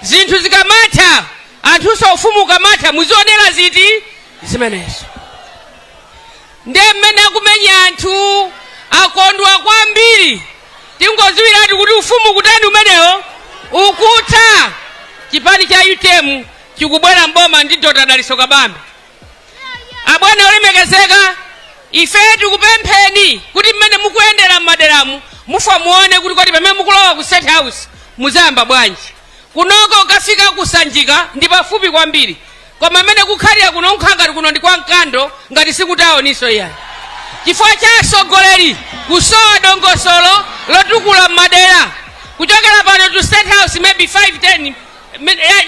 Zinthu zikamatha, anthunso ufumu ukamatha, muzionera ziti zimenezo. Ndiye mmene akumenya anthu akondwa kwambiri, tingoziwiratu kuti ufumu kutani umenewo ukutha. Chipani cha UTM chikubwera mboma ndi Dr. Dalitso Kabambe. Abwana olemekezeka, ife tikupempheni kuti mmene mukuyendera m'maderamu mufa muone kuti kodi pamene mukulowa ku State House muzayamba bwanji. Kunoko ukafika kusanjika ndi pafupi kwambiri, koma mmene kukhalira kuno nkhala ngati kuno ndi kwa Mkando, ngati sikutaoniso iyayi, chifukwa cha atsogoleri kusowa dongosolo lotukula m'madera. Kuchokera pano to State House maybe 5 10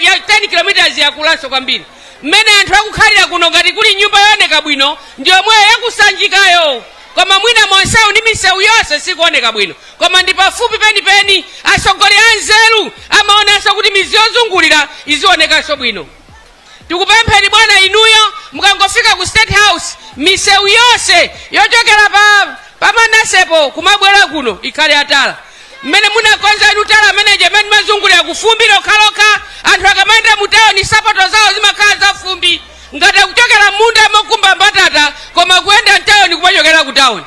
ya 10 kilometers, yakulanso kwambiri. Mmene anthu akukhalira kuno, ngati kuli nyumba yooneka bwino ndi yomweyo yakusanjikayo, koma mwina monsewu ndi misewu yonse sikuoneka bwino, koma ndi pafupi penipeni. Atsogoleri anzeru amaonanso kuti mizi yozungulira izionekanso bwino. Tikupempheni bwana, inuyo mukangofika ku State House, misewu yonse yochokera pa pamanasepo kumabwera kuno ikhale atala. Mmene munakonza inu tala ameneje, mmene mazungulira kufumbi lokhalokha, anthu akamayenda mu tawuni sapato zawo zimakhala za fumbi ngati akuchokera munda mokumba mbatata, koma kuyenda mtawuni kumachokera ku tawuni.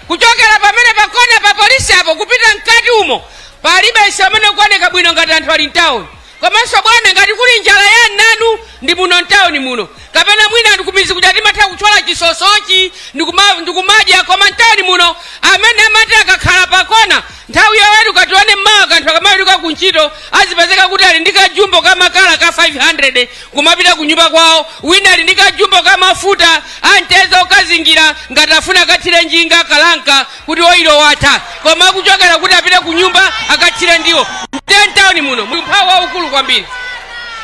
Kuchokera pamene pakona pa polisi apo kupita mkati umo, palibe msewu amene ukuoneka bwino ngati anthu ali mtawuni. Komanso bwana, ngati kuli njala ya nanu ndi muno mtawuni muno, kapena mwina ndikumizi kuti timatha kuthyola chisosochi ndikumadya, koma mtawuni muno amene amati akakhala pakona nthawi yoweruka, tione mmawa kanthu akamaweruka kuntchito, azipezeka kuti ali ndi kajumbo kamakala ka 500 kumapita kunyumba kwawo. Wina ali ndi kajumbo kamafuta amteza okazingira ngati afuna akathire njinga kalanka kuti oilo watha, koma akuchokera kuti apite ku nyumba akathire ndiwo. Mtawuni muno muli umphawi waukulu kwambiri.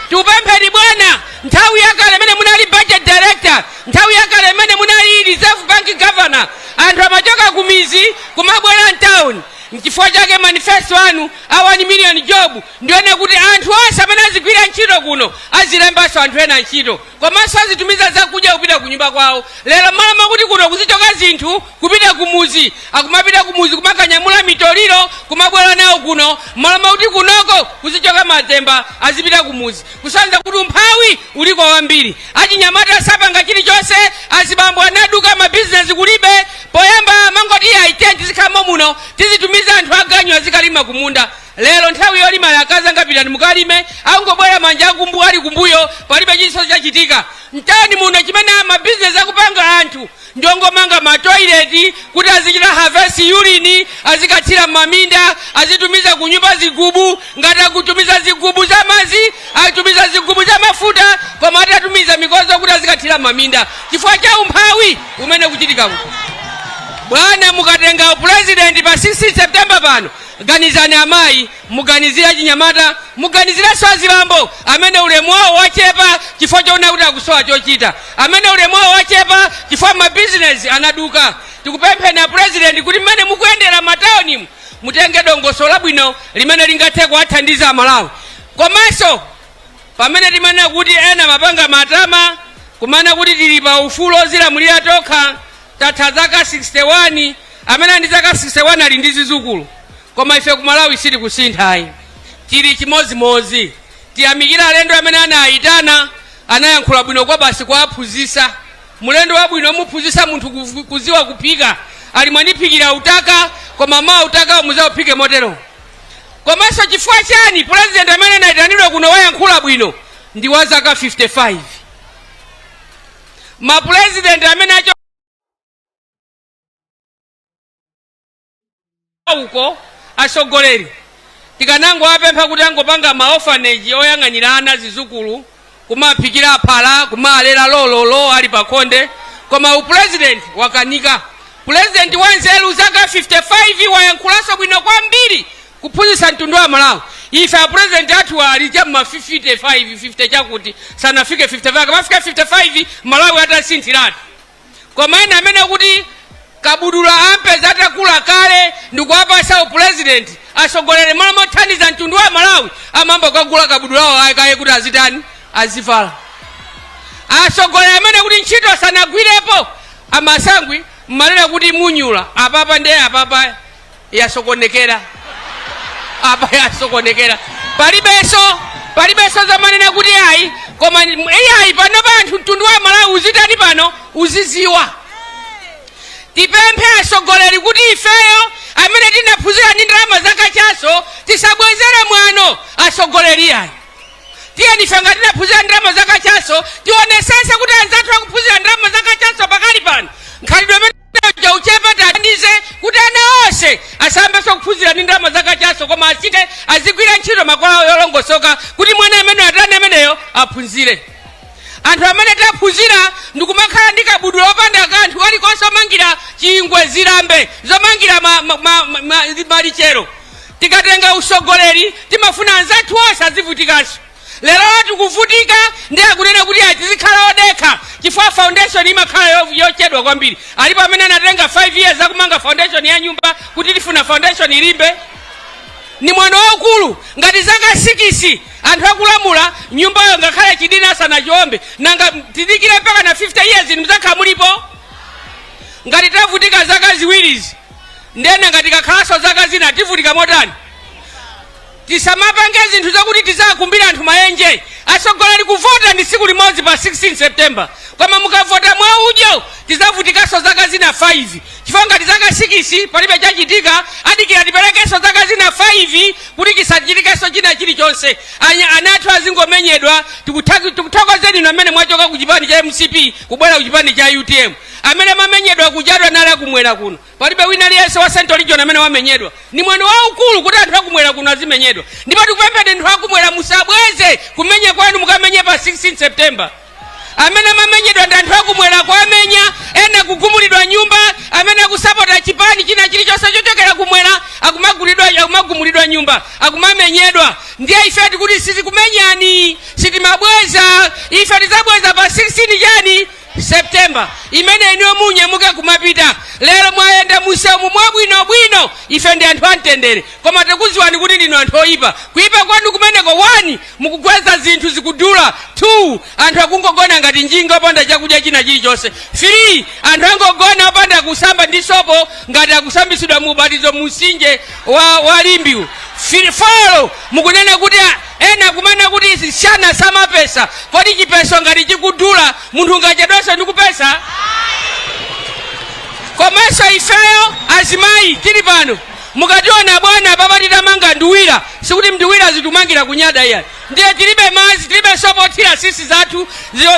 Tikupempheni bwana, nthawi yakale imene munali budget director, nthawi yakale imene munali Reserve Bank governor, anthu amachoka ku mizi kumabwera mtawuni. Nchifukwa chake manifesto anu a 1 million job ndione kuti anthu onse amene azigwira ntchito kuno azilembanso anthu ena ntchito, komanso azitumiza zakudya kupita ku nyumba kwawo. Lero malo makuti kuno kuzichoka zinthu kupita kumuzi, akumapita kumuzi kumakanyamula mitoliro kumabwera nawo kuno. Malo makuti kunoko kuzichoka matemba azipita kumuzi, kusanza kuti umphawi uliko wambiri. Achinyamata sapanga chilichonse, azibambo anaduka, mabizinesi kulibe. Poyamba mangoti aite tizikhalamo muno, tizitumiza anthu aganyu azikalima kumunda. Lero nthawi yolima, akazi angapitani mukalime, angobwera manja akumbu ali kumbuyo, palibe chilichonse chachitika mtawuni muno. Chimene mabizinesi akupanga anthu ndongomanga matoileti kuti azichita harvest urine, azikathira m'maminda, azitumiza ku nyumba zigubu. Ngati akutumiza zigubu za madzi, atumiza zigubu za mafuta, koma atatumiza mikozo kuti azikathira m'maminda chifukwa cha umphawi umene kuchitika kuno. Bwana, mukatenga upurezidenti pa 16 September pano, ganizani amayi, muganizire achinyamata, muganizirenso azibambo amene ulemu wawo wachepa chifukwa choona kuti akusowa chochita, amene ulemu wawo wachepa chifukwa mabizinesi anaduka. Tikupempheni apurezidenti kuti mmene mukuyendera matawunimu mutenge dongosolo labwino limene lingathe kuwathandiza Amalawi. Komanso pamene timanena kuti ena mapanga matama kumana kuti tili pa ufulu ozilamulira tokha, tatha zaka 61, amene ali ndi zaka 61 ali ndi zizukulu, koma ife ku Malawi sitikusinthayi, tili chimozimozi. Tiyamikira alendo amene anayitana, anayankhula bwino kwa basi kuwaphunzitsa. Mulendo wabwino muphunzitsa munthu kuziwa kuphika, ali mwandiphikira utaka, koma ma utaka muzauphike motero. Komanso chifukwa chani purezidenti amene anayitanidwa kuno wayankhula bwino ndi wa zaka 55? Mapurezidenti amene acho uko atsogoleri tikanango apempha kuti angopanga maorphanage oyang'anira ana, zizukulu, kumaphikira phala, kumalera lololo ali pakhonde, koma upurezidenti wakanika. Purezidenti wanzeru zaka 55 wayankhulanso bwino kwambiri kuphunzitsa mtundu wa Malawi. Ife apurezidenti athu ali cha ma 55, 50 chakuti, sanafike 55. Akamafika 55 Malawi atasinthiratu. Koma ena amene kuti kabudula ampeza atakula kale ndikuwapasa upurezidenti, atsogoleri malo mothandiza mtundu wa Malawi amamba kukagula kabudulawo kaye kuti azitani, azivala. Atsogoleri amene kuti ntchito sanagwirepo, amasangwi mmalera kuti munyula apapa, ndiye apapa yasokonekera, apa yasokonekera. Palibenso, palibenso zamanena kuti ayi, koma iyayi. Pano pa anthu, mtundu wa Malawi uzitani pano? Uziziwa. Tipemphe atsogoleri kuti ifeyo amene tinaphunzira ndi ndalama zakachaso tisabwezere mwano atsogoleri ayi. Tiyeni ife ngati tinaphunzira ndalama zakachaso tionesese kuti anzathu akuphunzira ndalama zakachaso pakali pano nkhalidwe amene uchepe, thandize kuti ana onse asayambenso kuphunzira ndi ndalama zakachaso, koma achite azigwira ntchito makolo yolongosoka kuti mwana amene atani ameneyo aphunzire. Anthu amene taphunzira ndikumakhala ndi kabudula opanda kanthu kalikonse, omangira chingwe, zilambe zomangira malichero, tikatenga usogoleri timafuna anzathu onse azivutikanso. Lero tikuvutika ndi akunena kuti tizikhala odekha chifukwa foundation imakhala yochedwa kwambiri. Alipo amene anatenga 5 years akumanga foundation ya nyumba kuti tifuna foundation ilimbe? Ni mwano waukulu. Ngati zaka 6 anthu akulamula, nyumbayo ngakhale chidina asanachiombe, nanga tidikire mpaka na 50 years muzakhala mulipo? Ngati tavutika zaka ziwirizi, ndena ngati kakhalanso zaka zina tivutika motani? Tisamapange zinthu zakuti tizakumbira anthu maenje. Atsogoleri, kuvota ndi tsiku limodzi pa 16 September, koma mukavota mwaudyo tizavutikanso zaka zina 5, chifukwa ngati zaka 6 palibe chachitika, adikira tiperekenso zaka zina 5 kuti chisachitikenso china chilichonse. Ana athu azingomenyedwa. Tikuthokozeni inu amene mwachoka ku chipani cha MCP kubwera ku chipani cha UTM. Amene mamenyedwa kujadwa nali akumwera kuno, palibe wina aliyense wa Central Region amene wamenyedwa. Ni mwano waukulu kuti anthu akumwera kuno azimenyedwa, ndipo tikupempheni anthu akumwera, musabweze kumenya kwanu, mukamenye pa 16 September. Amene amamenyedwa ndi anthu akumwera, kuamenya ena, kugumulidwa nyumba. Amene akusapota chipani china chilichonse chochokera kumwera akumagulidwa, akumagumulidwa nyumba, akumamenyedwa. Ndiye ife tikuti sitikumenyani, sitimabweza. Ife tizabweza pa 16 chani? September imene inuyo munyamuke kumapita. Lero mwayenda musemu mwabwinobwino. Ife ndi anthu amtendere, koma tikudziwani kuti ndinu anthu oyipa. Kuyipa kwanu kumeneko, 1, mukugweza zinthu zikudula; 2, anthu akungogona ngati njinga opanda chakudya china chilichonse; 3, anthu angogona opanda kusamba ndi sopo ngati akusambisidwa mu ubatizo mumtsinje wa Limbiwu; 4, mukunena kuti ena kumene kuti shana samapesa. Kodi chipeso ngati chikudula, munthu ungachedwenso ndi kupesa? Komanso ifeyo azimayi tili pano, mukationa bwana papa titamanga nduwira, sikuti nduwira zitumangira kunyada iya. Ndiye tilibe madzi, tilibe sopo othira sisi zathu,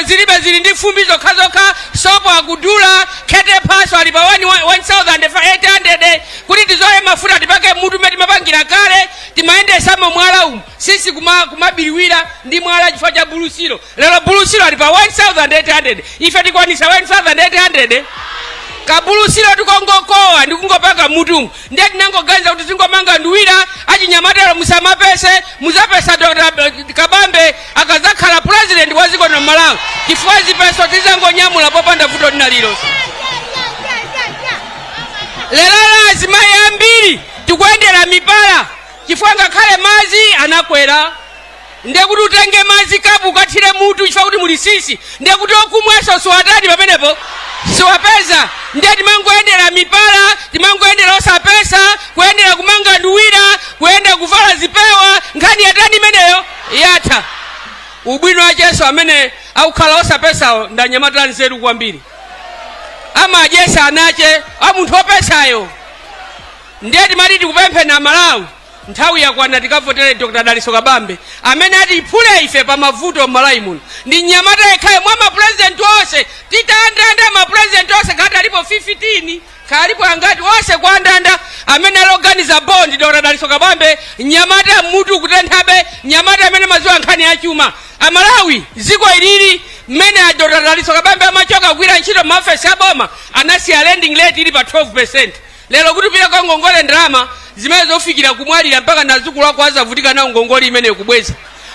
zilibe, zili ndi fumbi zokhazokha. Sopo akudula, khete phaso ali pa 1800. Kuti tizole mafuta tipake mutu mmene timapangira kale, timayendesamo mwala umu, sisi kumabiriwira ndi mwala chifukwa cha bulusiro. Lero bulusiro ali pa 1800. Ife tikwanisa 1800 kabulusiro tikongokowa ndikungopaka mutumu? Ndiye tinangoganiza kuti tingomanga nduwira. Achinyamatero, musamapese, muzapesa Dr Kabambe akazakhala president wa dziko lino Malawi, chifukwa zipeso tizangonyamula popanda vuto lina lilonse. Lero la azimayi ambiri tikuyendera mipala chifukwa ngakhale madzi anakwera. Ndiye kuti utenge madzi kapu ukathire mutu chifukwa kuti muli sisi, ndiye kuti okumwaso siwatani pamenepo? Siwapeza. Ndiye timangoyendera mipala, timangoyendera osapesa, kuyendera kumanga nduwira, kuyenda kuvala zipewa. Nkhani yatani imeneyo? Yatha. Ubwino wacheso amene akukhala osapesawo ndanyamata nzeru kwambiri, amadyesa anache a munthu opesayo. Ndiye timati tikupempheni Amalawi, nthawi yakwana tikavotere Dr Daliso Kabambe amene atiphule ife pa mavuto m'Malawi muno. Ndi mnyamata yekhayo mwa mapurezidenti onse. Titandanda mapurezidenti onse, khati alipo 15, khalipo angati, onse kuandanda, amene aloganiza bondi Dr Daliso Kabambe, mnyamata mutu kutenthabe, mnyamata amene maziwa nkhani yachuma. Amalawi, dziko ilili mmene a Dr Daliso Kabambe amachoka kugwira ntchito maofesi aboma, anasiya lending rate ili pa 12. Lero kuti upite kwa ngongole ndalama zimene zofikira kumwalira mpaka nazukulu ako azavutika nawo ngongole imene kubweza,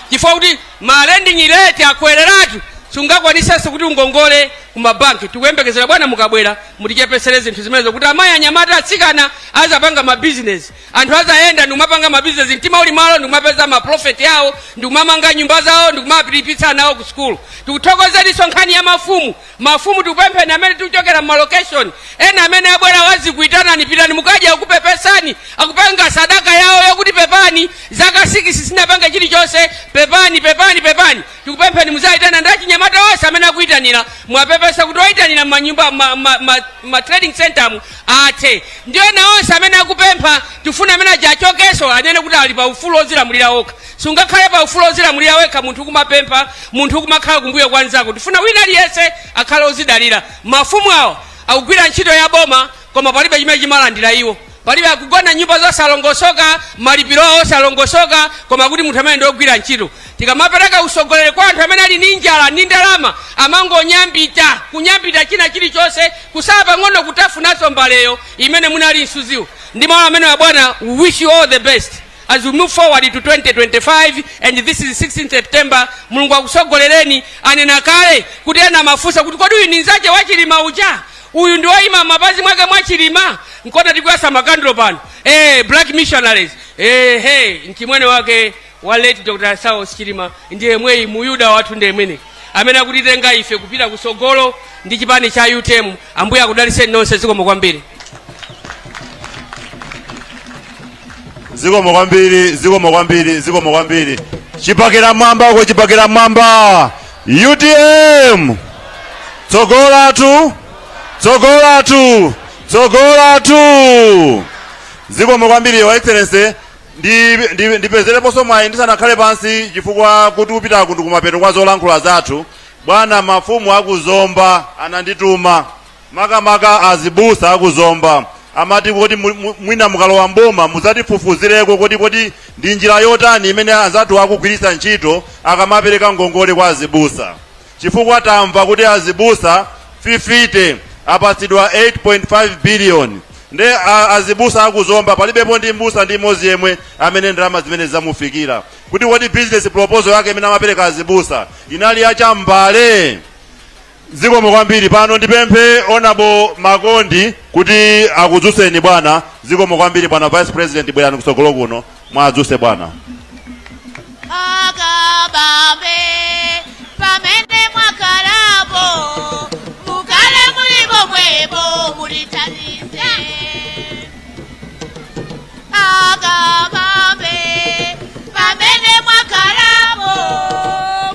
chifukwa kuti ma lending rate akwereratu, sungakwanisenso kuti ungongole Kumabanki tikuyembekezera, bwana, mukabwera mutichepesere zinthu zimenezo kuti amayi, anyamata, atsikana azapanga mabizinesi. Anthu azayenda ndikumapanga mabizinesi, mtima uli malo, ndikumapeza ma profit yawo, ndikumamanga nyumba zawo, ndikumapilipitsa nawo ku sukulu. Tikuthokozeninso nkhani ya mafumu. Mafumu, tikupempheni amene tikuchokera mma location ena, amene abwera wazikuitanani, pitani mukadya, akupepesani, akupanga sadaka yawo yokuti pepani, zaka 6 sinapange chilichonse, pepani, pepani, pepani. Tikupempheni muzayitana ndi achinyamata onse amene akuyitanira, mwapepesa kuti oyitanira manyumba ma trading center mu athe. Ndiyo ena onse amene akupempha, tifuna amene aja achokenso, anene kuti ali pa ufulu ozilamulira okha. Sungakhale pa ufulu ozilamulira wekha munthu kumapempha, munthu kumakhala kumbuyo kwa nzako. Tifuna wina aliyense akhale ozidalira. Mafumu awa akugwira ntchito ya boma, koma palibe chimene chimalandira iwo, palibe. Akugona nyumba zosalongosoka, malipiro awo osalongosoka, koma kuti munthu amene ndiogwira ntchito. Tikamapereka usogoleri kwa anthu amene ali ndi njala ndi ndalama, amangonyambita, kunyambita china chilichonse, kusala pang'ono kutafunanso mbaleyo imene munali msuziwo. Ndi mawu amene, bwana, we wish you all the best as we move forward to 2025, and this is 16 September. Mulungu akusogolereni. Anena kale kuti ena amafunsa kuti kodi uyu ni nzache wa Chilima uja? Uyu ndi woyima mapazi mwake mwa Chilima? Nkona tikuyasa makandulo pano, black missionaries. Hey, mchimwene wake wa late Dr. Saulos Chilima ndiye mweyi muyuda wathu, ndiye mwene amene akutitenga ife kupita kusogolo ndi chipani cha UTM. Ambuye akudalitseni nonse. Zikomo kwambiri. Zikomo kwambiri, zikomo kwambiri, zikomo kwambiri. Chipakira mwamba uko, chipakira mwamba. UTM, tsogolatu, tsogolatu, tsogolatu. Zikomo kwambiri, Your Excellency. Ndipezereponso mwayi ndisanakhale pansi, chifukwa kuti upita kundu kumapeto kwa zolankhula zathu. Bwana, mafumu akuzomba anandituma, makamaka azibusa akuzomba, amati kuti mwina mukalowa mboma mudzatifufuzireko kuti ndi njira yotani imene anzathu akugwiritsa ntchito akamapereka ngongole kwa azibusa, chifukwa tamva kuti azibusa 50 apatsidwa 8.5 billion. Nde azibusa akuzomba palibepo ndi mbusa ndi mmodzi yemwe amene ndalama zimene zamufikira. Kuti kodi business proposal yake imene amapereka azibusa inali yachambale? Zikomo kwambiri. Pano ndipemphe Honorable Makondi kuti akudzutseni, bwana. Zikomo kwambiri, bwana Vice President. Bwerani kutsogolo kuno, mwadzutse bwana. Akabambe, pamene mwakhalapo mukale muli pomwepo, mulithandize. Akabambe, pamene mwakhalapo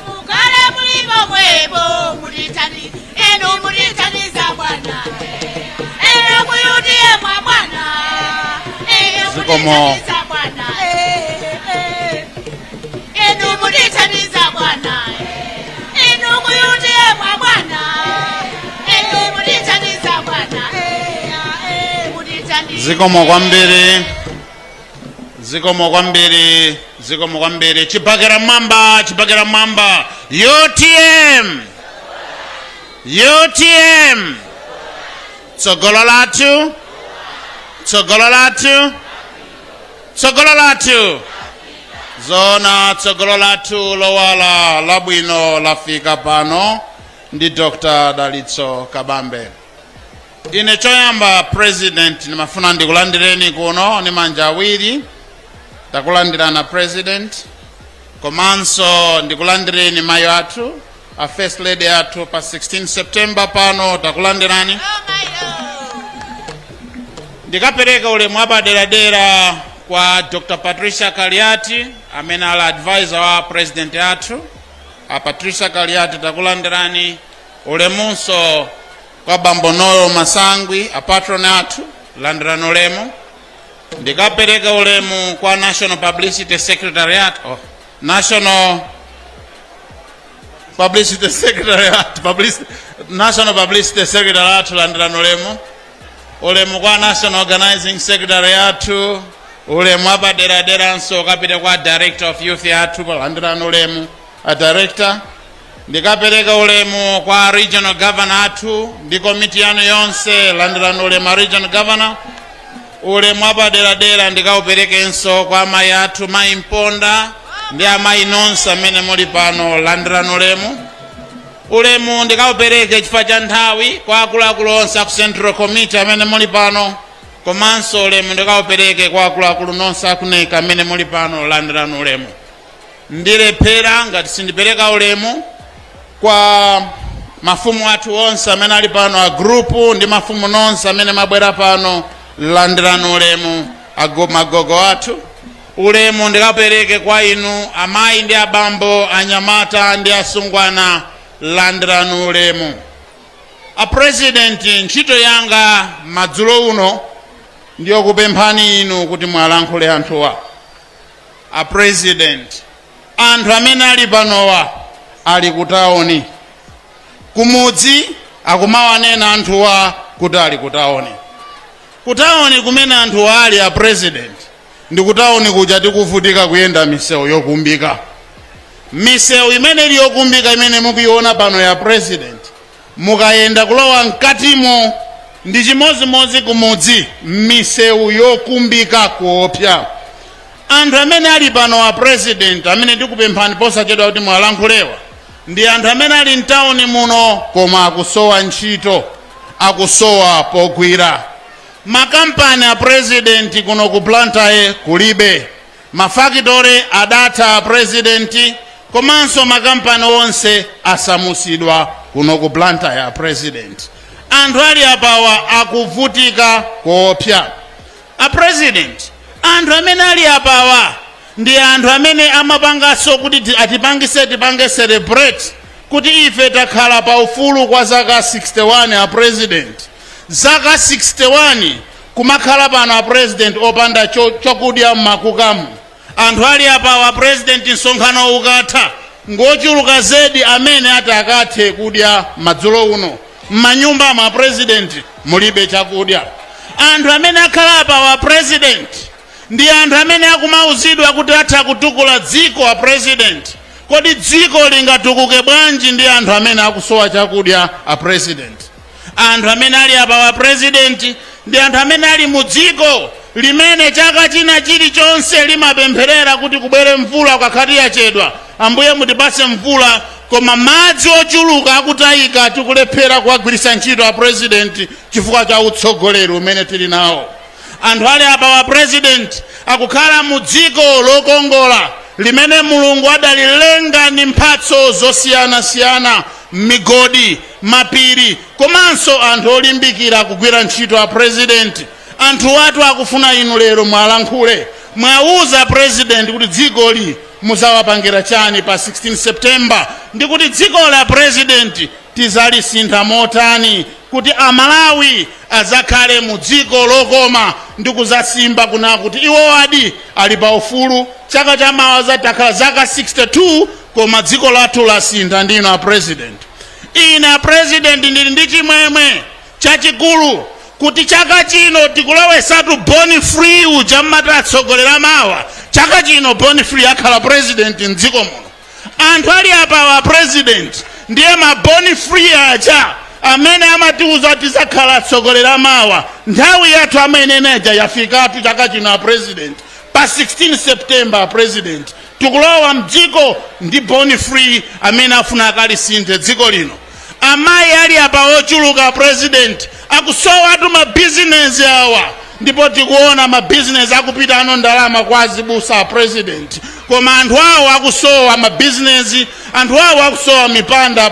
mukale muli pomwepo, mulithandize. Enu mulithandiza, bwana, enu ku UTM mwa bwana, enu. Zikomo. Mulithandiza, bwana, enu mulithandiza, bwana, enu ku UTM mwa bwana, enu mulithandiza, bwana, mulithandiza. Zikomo kwambiri, zikomo kwambiri, zikomo kwambiri. Chipakera mwamba, chipakera mwamba. UTM, UTM, tsogolo lathu, tsogolo lathu, tsogolo lathu. Zona, tsogolo lathu lowala labwino lafika pano ndi Dr. Dalitso Kabambe. Ine choyamba, President, nimafuna ndikulandireni kuno ndi manja awiri. Takulandirana, President. Komanso ndikulandireni mayi athu, a First Lady athu, pa 16 September pano. Takulandirani. Ndikapereka ulemu wapaderadera kwa Dr. Patricia Kaliati amene ali advisor wa President athu. A Patricia Kaliati, takulandirani. Ulemunso kwa Bambo Noel Masangwi, a patron athu, landirani ulemu. Ndikapereka ulemu kwa National Publicity Secretariat, oh, National Publicity Secretariat, National Publicity Secretary athu, landirani ulemu. Ulemu kwa National Organizing Secretary athu. Ulemu wapaderaderanso ukapita kwa Director of Youth athu, landirani ulemu, a Director. Ndikapereka ulemu kwa Regional Governor athu ndi komiti yanu yonse, landirani ulemu, a Regional Governor. Ulemu wapaderadera ndikauperekenso kwa amayi athu, Mayi Mponda, ndi amayi nonse amene muli pano, landirani ulemu. Ulemu ndikaupereke chifukwa cha nthawi kwa akuluakulu onse aku Central Committee amene muli pano, komanso ulemu ndikaupereke kwa akuluakulu nonse aku NEC amene muli pano. Landirani ulemu. Ndilephera ngati sindipereka ulemu kwa mafumu athu onse amene ali pano, a group ndi mafumu nonse amene mabwera pano. Landirani ulemu, magogo athu. Ulemu ndikapereke kwa inu amayi ndi abambo, anyamata ndi asungwana. Landirani ulemu. A President, ntchito yanga madzulo uno ndiyo kupemphani inu kuti mwalankhule anthuwa. A President, anthu amene ali panowa ali kutaoni. Kumudzi akumawanena anthuwa kuti ali kutaoni. Kutaoni kumene anthuwa ali, a President, ndi kutaoni kuja tikuvutika kuyenda misewu yokumbika. Misewu imene ili yokumbika imene mukuiona pano ya President, mukayenda kulowa mkatimo ndi chimozimozi kumudzi, misewu yokumbika kuopsa. Anthu amene ali pano, a President, amene ndikupemphani posachedwa kuti mwalankhulewa, ndi anthu amene ali mtawuni muno koma akusowa ntchito, akusowa pogwira. Makampani, a President, kuno ku Blantyre kulibe. Mafakitore adatha, a President, komanso makampani onse asamusidwa kuno ku Blantyre. A President, anthu ali apawa akuvutika kuopsa. A President, anthu amene ali apawa ndi anthu amene amapanganso kuti atipangise tipange celebrate kuti ife takhala pa ufulu kwa zaka 61. A President, zaka 61 kumakhala pano, a President, opanda chakudya mmakukamu. Anthu ali apawa, President, msonkhano ukatha ngochuluka zedi amene ati akathe kudya madzulo uno. M'manyumba mwa President mulibe chakudya. Anthu amene akhala apawa, President, ndi anthu amene akumauzidwa kuti atha kutukula dziko. A President, kodi dziko lingatukuke bwanji ndi anthu amene akusowa chakudya, a President? Anthu amene ali apawa, President, ndi anthu amene ali mu dziko limene chaka china chilichonse limapempherera kuti kubwere mvula, ukakhati yachedwa, "Ambuye, mutipase mvula," koma madzi ochuluka akutayika, tikulephera kuwagwiritsa ntchito, a President, chifukwa cha utsogoleri umene tili nawo. Anthu ali apawa, President, akukhala mu dziko lokongola limene Mulungu adalilenga ndi mphatso zosiyanasiyana, migodi, mapiri, komanso anthu olimbikira kugwira ntchito. A President, anthu athu akufuna inu lero mwalankhule, mwauza President kuti dzikoli muzawapangira chani pa 16 September, ndi kuti dziko la President tizalisintha motani kuti Amalawi azakhale mu dziko lokoma ndi kuzasimba kuna kuti iwo adi ali pa ufulu. Chaka chamawa zatakhala zaka 62, koma dziko lathu lasintha ndino, a President. Ine, a President, ndili ndi chimwemwe chachikulu kuti chaka chino tikulowesatu Born Free uja mmati atsogolera mawa. Chaka chino Born Free akhala president mdziko muno. Anthu ali apawa, President, ndiye ma Born Free aja amene amatiuza tizakhala atsogolera mawa. Nthawi yathu ameneneja yafikatu chaka chino, a President. Pa 16 September, a President, tikulowa mdziko ndi Born Free amene afuna akalisinthe dziko lino. Amayi ali apa ochuluka, President, akusowatu mabizinesi awa, ndipo tikuona mabizinesi akupita ano ndalama kwa azibusa, a President, koma anthu awo akusowa mabizinesi, anthu awo akusowa mipanda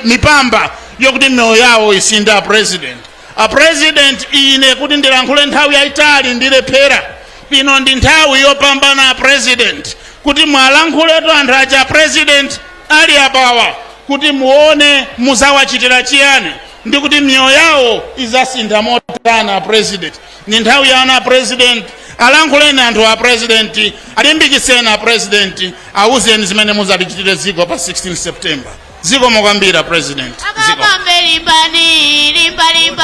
mipamba yokuti miyoyo yawo isinthe, a President. A President, ine kuti ndilankhule nthawi yayitali ndilephera. Ino ndi nthawi yopambana, a President, kuti mwalankhuletu anthu aja, President, ali apawa, kuti muone muzawachitira chiyani ndi kuti miyoyo yawo izasintha motani. A President, ndi nthawi yanu, a President. Alankhuleni anthu, a President. Alimbikitseni, a President. Awuzeni zimene muzalichitire dziko pa 16 September. Zikomo kwambiri, President. Ziko. Akabambe, limbani, limba, limba.